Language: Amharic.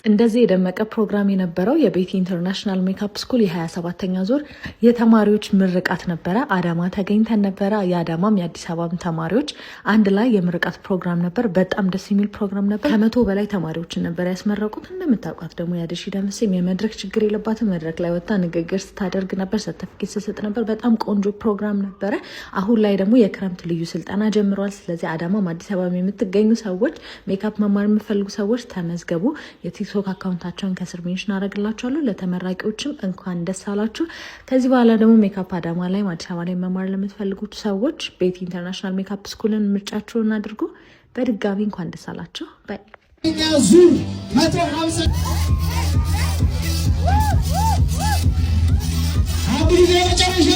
እንደዚህ የደመቀ ፕሮግራም የነበረው የቤቲ International Makeup School የ27ኛ ዙር የተማሪዎች ምርቃት ነበረ። አዳማ ተገኝተን ነበረ። የአዳማም የአዲስ አበባም ተማሪዎች አንድ ላይ የምርቃት ፕሮግራም ነበር። በጣም ደስ የሚል ፕሮግራም ነበር። ከ100 በላይ ተማሪዎችን ነበር ያስመረቁት። እንደምታውቋት ደግሞ ያደሺ ደምሴም የመድረክ ችግር የለባትም። መድረክ ላይ ወጥታ ንግግር ስታደርግ ነበር፣ ሰርተፊኬት ስትሰጥ ነበር። በጣም ቆንጆ ፕሮግራም ነበረ። አሁን ላይ ደግሞ የክረምት ልዩ ስልጠና ጀምረዋል። ስለዚህ አዳማም አዲስ አበባም የምትገኙ ሰዎች፣ ሜካፕ መማር የምትፈልጉ ሰዎች ተመዝገቡ። የቲክቶክ account ኣቸውን ከስር mention አደርግላችኋለሁ። ለተመራቂዎችም እንኳን ደስ አላችሁ። ከዚህ በኋላ ደግሞ ሜካፕ አዳማ ላይ፣ አዲስ አበባ ላይ መማር ለምትፈልጉት ሰዎች ቤቲ International Makeup School ን ምርጫችሁን አድርጉ። በድጋሚ እንኳን ደስ አላችሁ። Bye. ዙር 150 አንድ ጊዜ መጨረሻ።